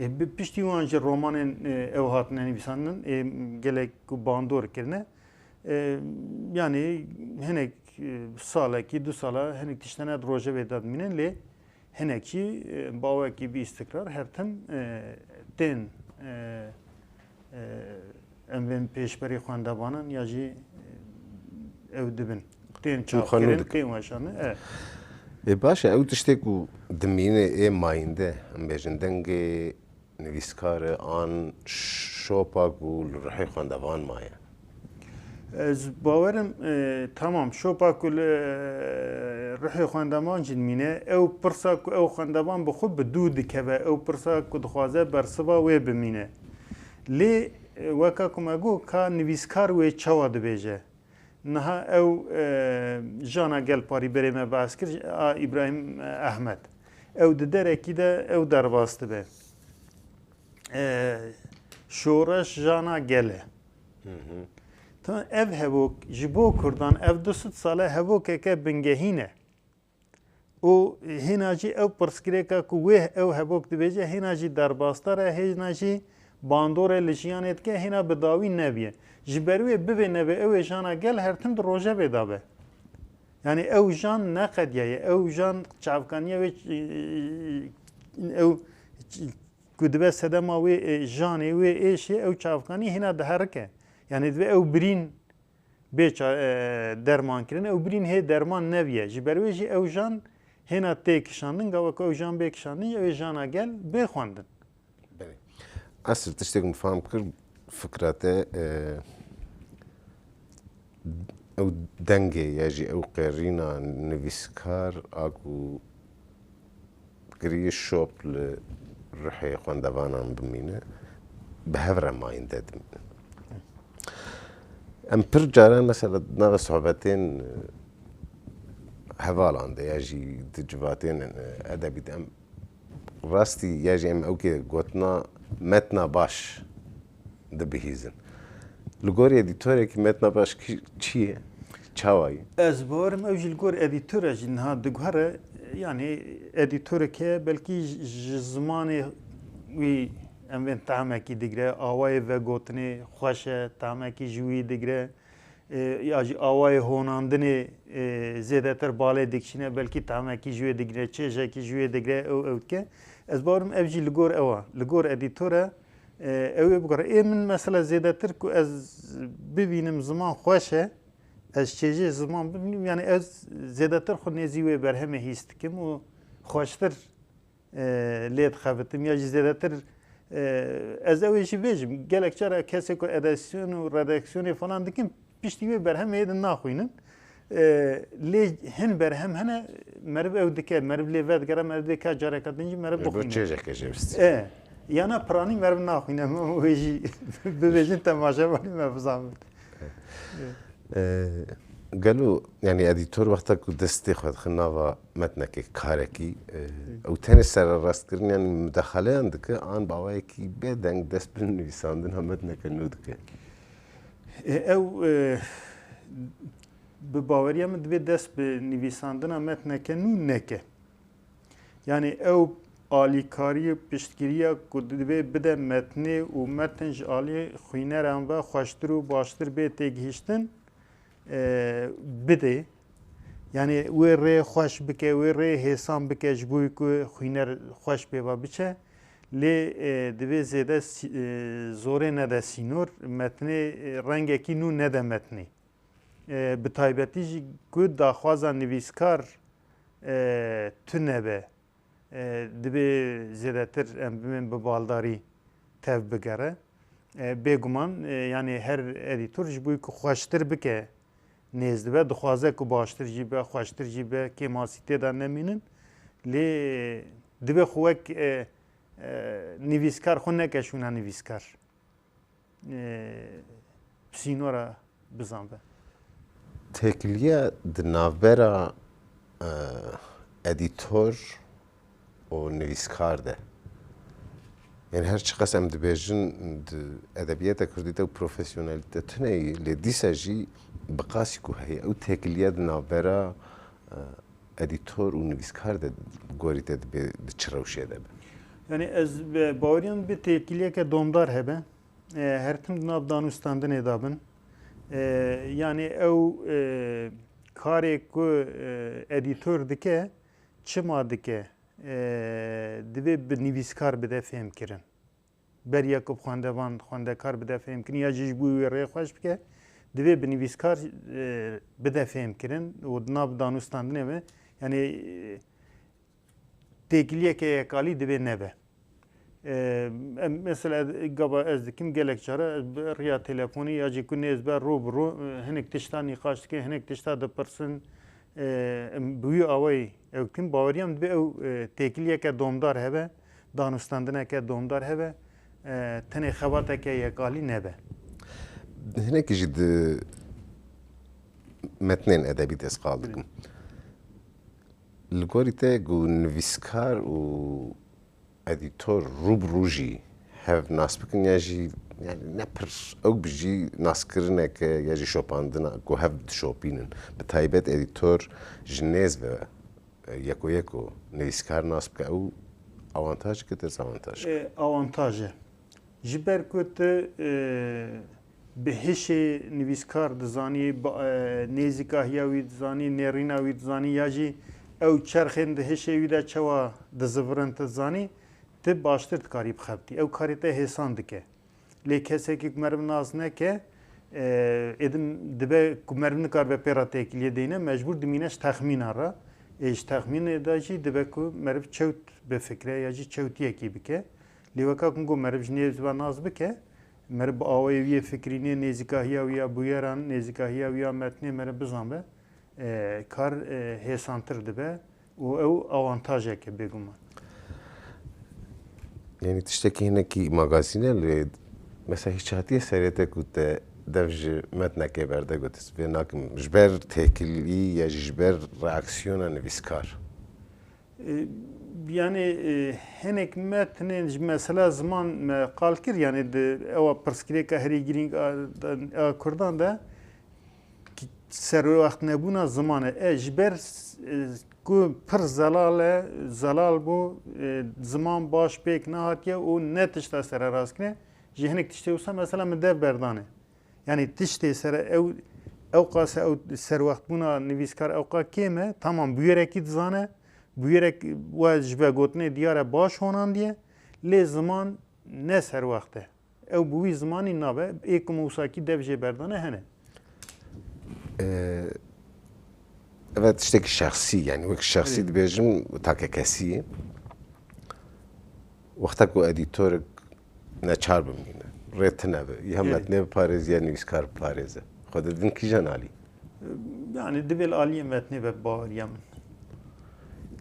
E, bi piştî wan jî romanên, e, ew hatine nivîsandin, ê gelek ku bandor kirine. E, yanî hinek, e, salekî, du sala hinek tiştene di rojevê de dimînin, lê hinek jî, e, bi awekî bi îstikrar her tim, e, tên, e, e, em bên pêşberî xwendevanan ya jî, e, ew dibin. Tên çapkirin, tên weşandin. E. Ê baş e, ew tiştê ku dimîne ê mayînde, em bêjin dengê nivîskar e an şopa ku li ruhê xwendevan maye? Ez bawerim, e, tamam, şopa ku li ruhê xwendevan jî dimîne, ew pirsa ku ew xwendevan bi xwe bi dû dikeve, ew pirsa ku dixwaze bersiva wê bimîne. Lê, e, weka ku me got, ka nivîskar wê çawa dibêje? Niha ew, e, Jana Gel parî berê me behs kir, a Îbrahîm, e, Ehmed. Ew di derekî de ew derbas dibe. E, şoreş Jana Gel e. Hı hı. Tamam, ev hevok ji bo Kurdan, ev du sed sal e hevokeke bingehîn e. Û hêna jî ew pirsgirêka ku wê ew hevok dibêje, hêna jî derbasdar e, hêna jî bandorê li jiyanê dike, hêna bi dawî nebiye. Ji ber wê bibê nebê, ew ê Jana Gel her tim di rojevê de be. Yanî ew jan neqediyaye, ew jan çavkaniya wê, ew ku dibe sedema wê, e, janê wê êşê, ew çavkanî hêna diherike. Yanî divê ew birîn bê ça-, e, derman kirin, ew birîn hê derman nebiye. Ji ber wê jî ew jan hêna tê kişandin, gava ku ew jan bê kişandin, ew ê Jana Gel bê xwendin. Belê. Esil tiştê ku min fam kir, fikra te, e, ew dengê ya jî ew qêrîna nivîskar a ku kirî şop li ruhê xwendevanan bimîne, bi hev re mayînde dimîne. Em pir caran mesela di nava sohbetên, e, hevalan de ya jî di civatên, e, edebî de em rastî ya jî em ew kê gotina metna baş dibihîzin. Li gorî edîtorekî metna baş kî, çi ye? Çawa ye? Ez bawerim ew jî li gor edîtora jî niha diguhere, yanî edîtorek heye belkî ji, ji zimanê wî em bên tahmekî digire, awayê vegotinê xweş e, tahmekî ji wî digire, e, ya jî awayê honandinê, e, zêdetir balê dikişîne, belkî tahmekî ji wê digire, çêjekî ji wê digire, ew, ew dike. Ez bawerim ev jî li gor ew e, li gor edîtora, e, ew ê bigore. Ê min mesela zêdetir ku ez bibînim ziman xweş e, ez çêjê ziman bibînim, yanî ez zêdetir xwe nêzî wê berhemê hîs dikim û xweştir, e, lê dixebitim ya jî zêdetir, e, ez ew ê jî bêjim, gelek cara kesê ku edîsyon û redaksiyonê falan dikin, piştî wê berhemê yê din naxwînin. E, lê hin berhem hene, meriv ew dike, meriv lê vedigere, meriv dê ka careke din jî meriv bixwîne. Çêjeke jê bistî. E, yana piranî meriv naxwîne, wê jî bibêjin temaşevanî me bizanin. E, gelo, yanî edîtor wexta ku destê xwe dixe nava metnekê, karekî, e, ew tenê sererastkirin, yanî mudexeleyan dike, an bi awayekî bêdeng dest bi nivîsandina metneke nû dike? E, ew, e, bi baweriya min divê dest bi nivîsandina metneke nû neke. Yanî ew alîkarî, piştgiriya ku divê bide metnê û metn ji alî xwîneran ve xweştir û baştir bê têgihiştin, e, bidê. Yanî wê rê xweş bike, wê rê hêsan bike ji bo ku xwîner xweş pê ve biçe. Lê, e, divê zêde sî-, e, zorê nede sînor, metnê, e, rengekî nû nede metnê. E, bi taybetî jî ku daxwaza nivîskar, e, tune be, e, divê zêdetir em bimên bi baldarî tev bigere. E, bêguman, e, yanî her edîtor ji bo ku xweştir bike nêz dibe, dixwaze ku baştir jî be, xweştir jî be, kêmasî tê de nemînin. Lê divê xwe wek, e, e, nivîskar xwe neke şûna nivîskar. E, sînora bizanbe. Têkiliya di navbera, e, edîtor û nivîskar de. Yanî her çiqas em dibêjin di edebiyata kurdî de profesyonelîte tune ye, lê dîsa jî bi qasî ku heye, ew têkiliya di navbera, e, edîtor û nivîskar de gorî te dibê di çi rewşê de be? Yani ez be-, baweriyam bi têkiliyeke domdar hebe. E, her tim di nav danûstandinê de bin. E, yani ew, e, karê ku, e, edîtor dike, çima dike, e, divê bi nivîskar bide fêhmkirin. Beriya ku bi xwendevan, xwendekar bide fêhmkirin ya jî ji bo wî rê xweş bike, divê bi nivîskar, e, bide fêhmkirin û di nav danûstandinê be. Yani, e, têkiliyeke yekalî divê nebe. E, em, mesela gava ez dikim gelek cara ez bi riya telefonî ya jî ku nêz be rû bi rû, e, hinek tişta nîqaş dikin, hinek tişta dipirsin. E, em bi wî awayî ew dikin. Baweriyam divê ew, e, têkiliyeke domdar hebe, danûstandineke domdar hebe, e, tenê xebateke yekalî nebe. Hinekî jî di metnên edebî de ez qal dikim. Li gorî te ku nivîskar û edîtor rû bi rû jî hev nas bikin ya jî, yani ne pir ew bi jî naskirineke ya jî şopandina ku hev dişopînin. Bi taybet edîtor ji nêz ve, e, yeko yeko nivîskar nas bike, ew awantajek e, dezawantajek? E, awantaj e. Ji ber ku tu, e, bi hişê nivîskar dizanî, bi, e, nêzîkahiya wî dizanî, nêrîna wî dizanî, ya jî ew çerxên di hişê wî de çawa dizivirin tu dizanî, tu baştir dikarî bixebitî. Ew karê te hêsan dike. Lê kesekî ku meriv nas neke, e, êdin dibe ku meriv nikaribe pê re têkiliyê deyne, mecbûr dimîne ji texmîna re. Ê ji texmînê de jî dibe ku meriv çewt bifikre ya jî çewtiyekî bike. Lê weka ku got meriv ji nêz ve nas bike, meriv bi awayê wî yê fikrînê, nêzîkahiya wî ya bûyeran, nêzîkahiya wî ya metnê meriv bizanbe, e, kar, e, hêsantir dibe û ew awantajek e bêguman. Yanî tiştekî hinekî magazîn e, lê mesela hîç hatiye serê te ku te dev ji metnekê berde got, ez vê nakim, ji ber têkilî ya jî ji ber reaksiyona nivîskar? E, yani, e, hinek metnên ji mesela ziman me qal kir, yani di ewa pirsgirêka herî girîng a, a Kurdan de ki-, serwext nebûna ziman e. E, ji ber, e, ku pir zelal e, zelal bû, e, ziman baş pêk nehatiye û ne tişta sererastkirine, ji hinek tiştê wisa mesela min dev berdane. Yani tiştê sere ew, ewqas ew serwextbûna nivîskar ewqa kêm e. Tamam, bûyerekî dizane, bûyerek we ji vegotinê diyar e baş honandiye, lê ziman ne serwext e. Ew bi wî zimanî nabe, ê ku min wisa kî dev jê berdane hene. Ee, evet, tiştekî şexsî, yani wek şexsî Erê. dibêjim, takekesî ye. Wexta ku edîtorek neçar bimîne, rê tune be, ya Erê. metnê biparêze ya nivîskar biparêze. Xwe didin kîjan alî? Yani divê li aliyê metnê be baweriya min.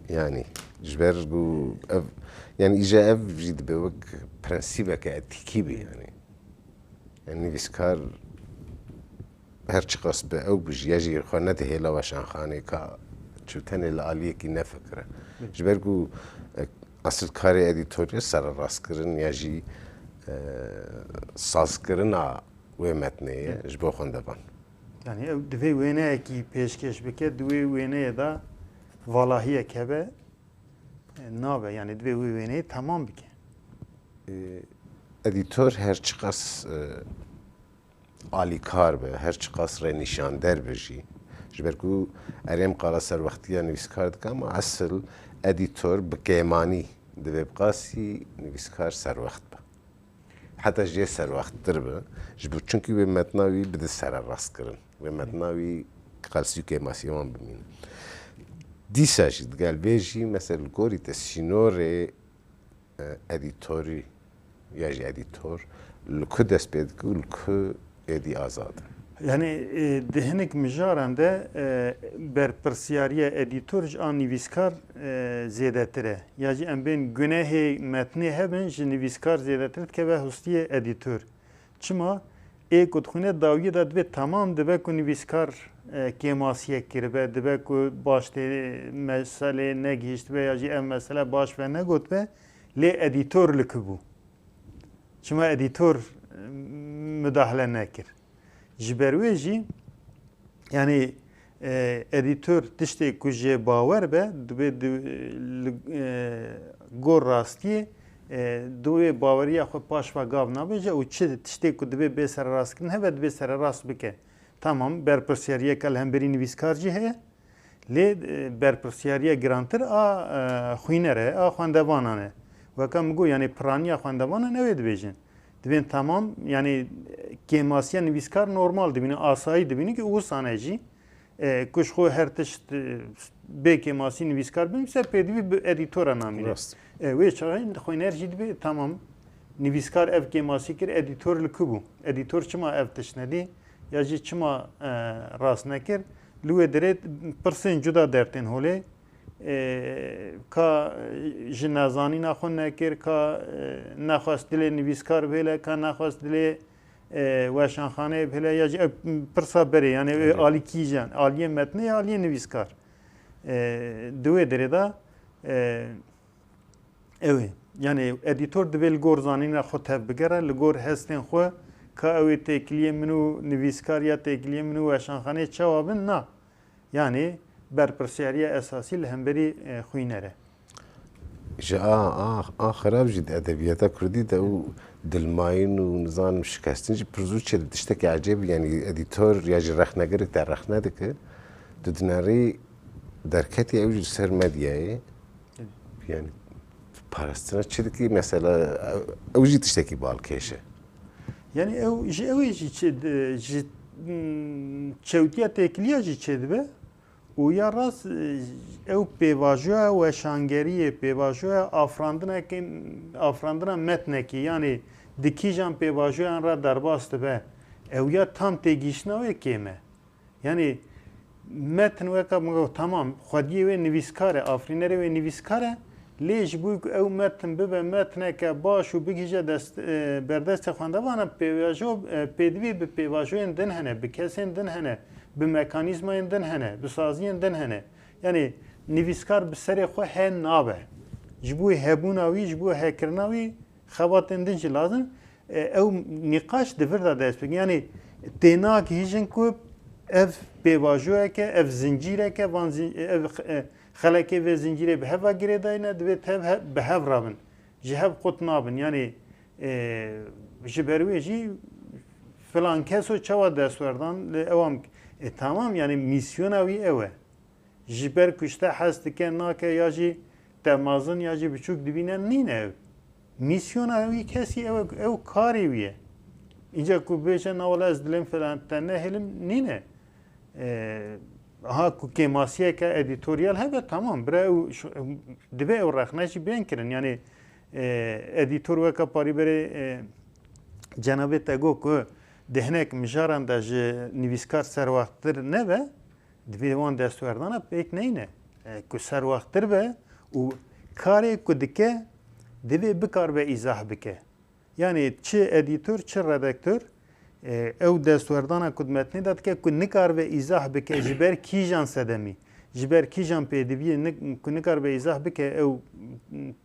Yani ji ber ku ev, yani îja ev jî dibe wek prensîbeke etîkî be yani. Yani nivîskar her çiqas be ew bijî ya jî xwe nede hêla weşanxanê ka çû tenê li aliyekî nefikire. Hı. Ji ber ku, e, asil karê edîtorê sererastkirin ya jî, e, sazkirina wê metnê ye Hı. ji bo xwendevan. Yani ew divê wêneyekî pêşkêş bike, di wê wêneyê de valahiyek hebe, e, nabe. Yani divê wê wêneyê temam bike. E, edîtor her çiqas, e, alîkar be, her çiqas rênîşander be jî. Ji ber ku erê em qala serwextiya nivîskar dike, ama esil edîtor bi kêmanî divê bi qasî nivîskar serwext be. Heta jê serwexttir be. Ji bo çunkî wê metna wî bide sererastkirin. Wê metna wî qelsî û kêmasiyê wan bimîne. Dîsa jî digel vê jî, mesela li gorî te sînorê, e, edîtorî ya jî edîtor li ku dest pê dike û li ku êdî azad e? Yani, e, di hinek mijaran de, e, berpirsiyariya edîtor ji a nivîskar, e, zêdetir e. Ya jî em bên gunehê metnê hebin ji nivîskar zêdetir dikeve hostiyê edîtor. Çima? Ê ku dixwîne dawiyê de divê temam dibe ku nivîskar, e, kêmasiyek kiribe, dibe ku baş tê meselê negihiştibe ya jî ev mesele baş ve negotibe, lê edîtor li ku bû? Çima edîtor, e, mudahle nekir? Ji ber wê jî, yani, e, edîtor tiştê ku jê bawer be, divê di, li, e, gor rastiyê e, di wê baweriya xwe paş ve gav nabêje û çi tiştê ku divê bê sererastkirin hebe, divê sererast bike. Tamam, berpirsyariyeke li hemberî nivîskar jî heye. Lê, e, berpirsyariya girantir a, e, xwîner e, a xwendevanan e. Weke min got, yanî piraniya xwendevanan ew ê dibêjin. Dibên temam, yanî, e, kêmasiya nivîskar normal dibîne, asayî dibîne ku wisa ne jî, e, ku ji xwe her tişt, e, bê kêmasî nivîskar binivîse, pêdivî bi edîtora namîne. Rast. E, wê çaxê xwîner jî dibê, temam, nivîskar ev kêmasî kir, edîtor li ku bû? Edîtor çima ev tişt nedî? Ya jî çima, e, rast nekir? Li wê derê pirsên cuda dertên holê, e, ka ji nezanîna xwe nekir, ka, e, nexwest dilê nivîskar bihêle, ka nexwest dilê, e, weşanxaneyê bihêle, ya jî ev pirsa berê, yanî, e, Belê. Alî kîjan, aliyê metnê ya aliyê nivîskar. E, di wê derê de, e, Ew ê. Yanî edîtor divê li gor zanîna xwe tevbigere, li gor hestên xwe, ka ew ê têkiliyê min û nivîskar ya têkiliyê min û weşanxaneyê çawa bin, na. Yanî berpirsyariya esasî li hemberî, e, xwîner e. Ji a, a, a xerab jî di edebiyata kurdî de û dilmayîn û nizanim şikestin jî pir zû çêdibe. Tiştekî ecêb, yanî edîtor ya jî rexnegirik te rexne dike. Tu dinerî derketî ew jî li ser medyayê. Yanî parastina çi dikî? Mesela ew jî tiştekî balkêş e. Yanî ew ji ew ê jî çi di-, ji, hmm, çewtiya têkiliya jî çêdibe û ya rast, e, ew pêvajoya weşangeriyê, pêvajoya afrandinekê, afrandina metnekê, yanî di kîjan pêvajoyan re derbas dibe, ew ya tam têgihiştina wê kêm e. Yanî metin weke min got, temam, xwediyê wê nivîskar e, afirînerê wê nivîskar e, lê ji bo ku ew metin bibe metineke baş û bigihîje dest, e, berdestê xwendevana, pêvajo, e, pêdivî bi pêvajoyên din hene, bi kesên din hene, bi mekanîzmayên din hene, bi saziyên din hene. Yanî nivîskar bi serê xwe he nabe. Ji bo hebûna wî, ji bo hekirina wî, xebatên din jî lazim. E, ew nîqaş di vir de dest pê. Yanî tênagihîjin ku ev pêvajoyeke, ev zincîreke, van zin-, ev, e, xelekê vê zincîrê bi hev ve girêdayî ne, divê tev he-, bi hev rabin. Ji hev qut nabin. Yanî, e, ji ber wê jî filan keso çawa destwerdan li ewan, e, tamam, yanî mîsyona wî ew e. Ji ber ku ji te hez dike, nake, ya jî te mezin ya jî biçûk dibîne, nîne ew. Mîsyona wî kesî ew e, ew karê wî ye. Înca ku bêje, na wele ez dilêm filan te nehêlim, nîne. E, ha ku kêmasiyeke edîtoryal hebe, tamam, bira ew şu-, divê ew rexne jî bên kirin. Yanî, e, edîtor weke parî berê, e, cenabê te got ku di hinek mijaran de ji nivîskar serwexttir nebe, Divê wan destwerdana pêk neyne. E, ku serwexttir be û karê ku dike, divê bikaribe îzah bike. Yanî çi edîtor, çi redaktor, e, ew destwerdana ku di metnê de dike, ku nikaribe îzah bike, ji ber kîjan sedemî, ji ber kîjan pêdiviyê nik-, ku nikaribe îzah bike, ew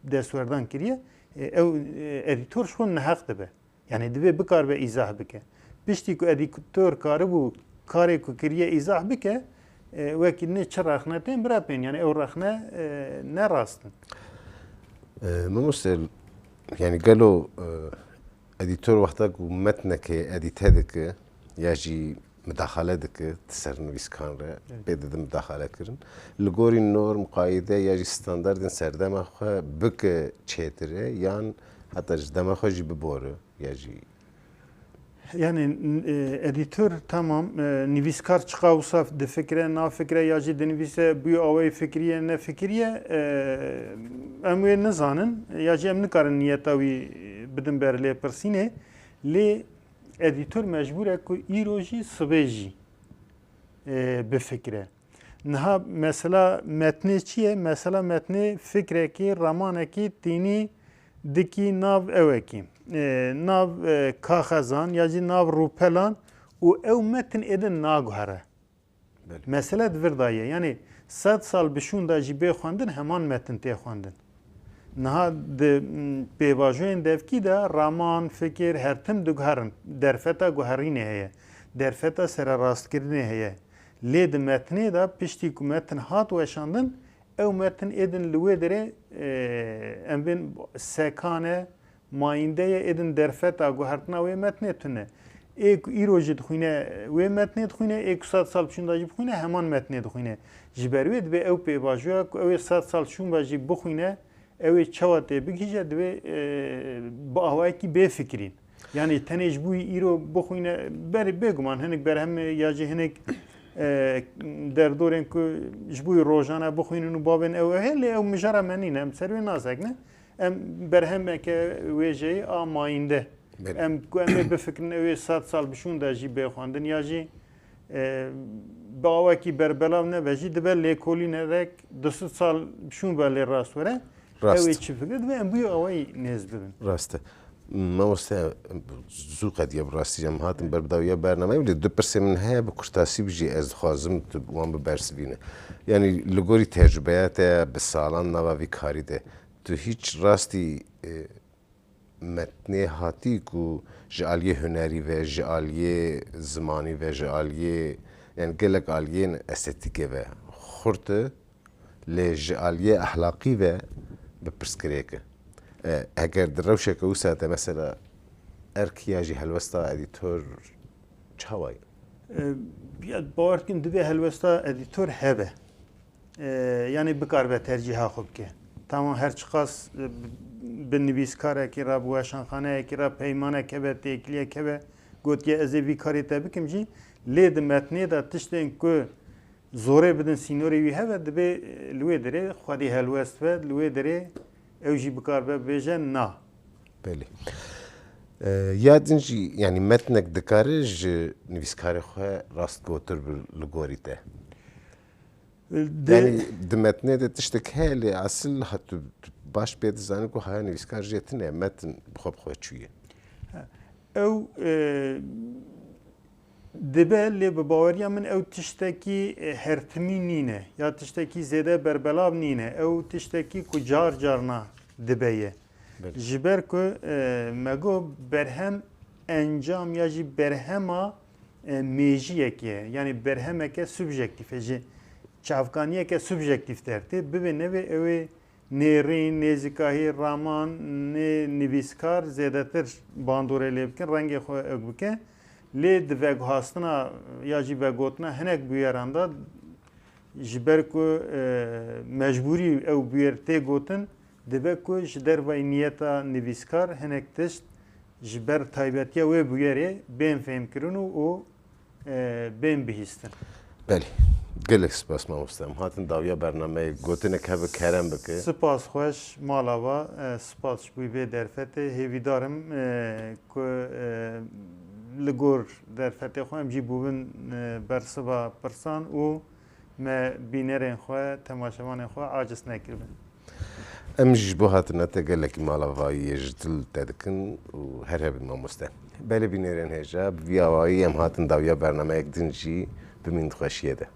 destwerdan kiriye, e, ew, e, edîtor ji xwe neheq dibe. Yanî divê bikaribe îzah bike. Piştî ku edîtor karibû karê ku kiriye îzah bike, e, wekî nê çi rexne tên bira pên. Yanî ew rexne, e, ne rast in. E, mamoste, yanî gelo, e, edîtor wexta ku metnekê edîte dike ya jî midaxale dike di ser nivîskan re, Evet. pê dide midaxale kirin. Li gorî norm, qayîde ya jî standardên serdema xwe bike çêtir e, yan heta ji dema xwe jî bibore, ya jî Yanî, e, edîtor, tamam, e, nivîskar çiqa wisa difikire, nafikire ya jî dinivîse bûye awayî fikiriye, nefikiriye, e, em wê nizanin, ya jî em nikarin niyeta wî bidin ber lêpirsînê. Lê edîtor mecbûr e ku îro jî sibê jî, e, bifikire. Niha mesela metnê çi ye? Mesela metnê fikrekî, ramanekî tînî dikî nav ewekî, e, nav, e, kaxezan ya jî nav rûpelan û ew metin êdin naguhere. Belê. Mesele di vir de ye. Yanî sed sal bi şûn de jî bê xwendin, heman metin tê xwendin. Niha di, m, pêvajoyên devkî de raman, fikir, her tim diguherin. Derfeta guherînê heye. Derfeta sererastkirinê heye. Lê di metnê de piştî ku metin hat weşandin, Ew metin êdin li wê derê, e, em bên sekane, mayînde ye, êdin derfeta guhertina wê metnê tune. Ê ku îro jî dixwîne wê metnê dixwîne, ê ku sed sal şûnda jî bixwîne, heman metnê dixwîne. Ji ber wê divê ew pêvajoya ku ew ê sed sal şûn ve jî bixwîne, ew ê çawa tê bigihîje, divê, e, bi awayekî bê fikirîn. Yanî tenê ji bo îro bixwîne, berî bêguman hinek berhem ya jî hinek, e, derdorên ku ji bo rojane bixwînin û bavên ew heye, lê ew mijara me nîne, em ser wê nasekine. Em berhemeke wêjeyî a mayînde. Belê. Em ku em ê bifikirin ew ê sed sal bi şûn de jî bê xwendin ya jî, e, bi awekî berbelav nebe jî dibe lêkolînerek du sed sal bi şûn ve lê rast were. Rast. Ew ê çi fikir dibe em bûyî awayî nêz bibin. Rast e. Mamoste, zû qediya bi rastî em hatin ber bi dawiya bernameyê, lê du pirsê min heye, bi kurtasî bijî, ez dixwazim tu wan bibersivîne. Yanî li gorî tecrûbeya te bi salan nava vî karî de, tu hîç rastî, e, metnê hatî ku ji aliyê hunerî ve, ji aliyê zimanî ve, ji aliyê, yanî gelek aliyên estetîkê ve xurt e, lê ji aliyê ehlaqî ve bi pirsgirêk e. E, heger di rewşeke wisa de mesela erk ya jî helwesta edîtor çawa ye? E, ya bawer dikim divê helwesta edîtor hebe. E, yanî bikaribe tercîha xwe bike. Tamam, her çiqas, e, bi nivîskarekî re, bi weşanxaneyekî re peymanek hebe, têkiliyek hebe, gotiye ez ê vî karê te bikim jî, lê di metnê de tiştên ku zorê bidin sînorê wî hebe, divê, e, li wê derê xwedî helwest be, li wê derê ew jî bikaribe bibêje na. Belê. E, ya din jî, yanî metnek dikare ji nivîskarê xwe rastgotir bi li gorî te? Di- Yanî di metnê de tiştek heye lê esil ha tu, tu baş pê dizanî ku haya nivîskar jê tune ye, metin bi xwe bi xwe çûye. Ew, e, dibe, lê bi baweriya min ew tiştekî, e, hertimî nîne ya tiştekî zêde berbelav nîne. Ew tiştekî ku car carna dibe ye. Belê. Ji ber ku, e, me got berhem encam ya jî berhema, e, mêjiyekê ye. Yanî berhemeke subjektîf e. Ji çavkaniyeke subjektîf dertê. Bibê nevê ew ê nêrîn, nêzîkahî, raman, nê nivîskar zêdetir bandorê lê bikin, rengê xwe ew bike. Lê di veguhastina ya jî vegotina hinek bûyeran de, ji ber ku, e, mecbûrî ew bûyer tê gotin, dibe ku ji dervayî niyeta nivîskar hinek tişt ji ber taybetiya wê bûyerê bên fêhmkirin û, û, e, bên bihîstin. Belê. Gelek spas mamoste. Em hatin dawiya bernameyê, gotinek hebe kerem bike. Spas xweş, mala va, e, spas ji bo vê derfetê. Hêvîdar im, e, ku, e, li gor derfetê xwe em jî bûbin, e, bersiva pirsan û me bînerên xwe, temaşevanên xwe aciz nekiribin. Em jî ji bo hatina te gelekî malavayiyê ji dil te dikin û her hebî mamoste. Belê bînerên hêja, bi vî awayî em hatin dawiya bernameyek din jî, bimînin di xweşiyê de.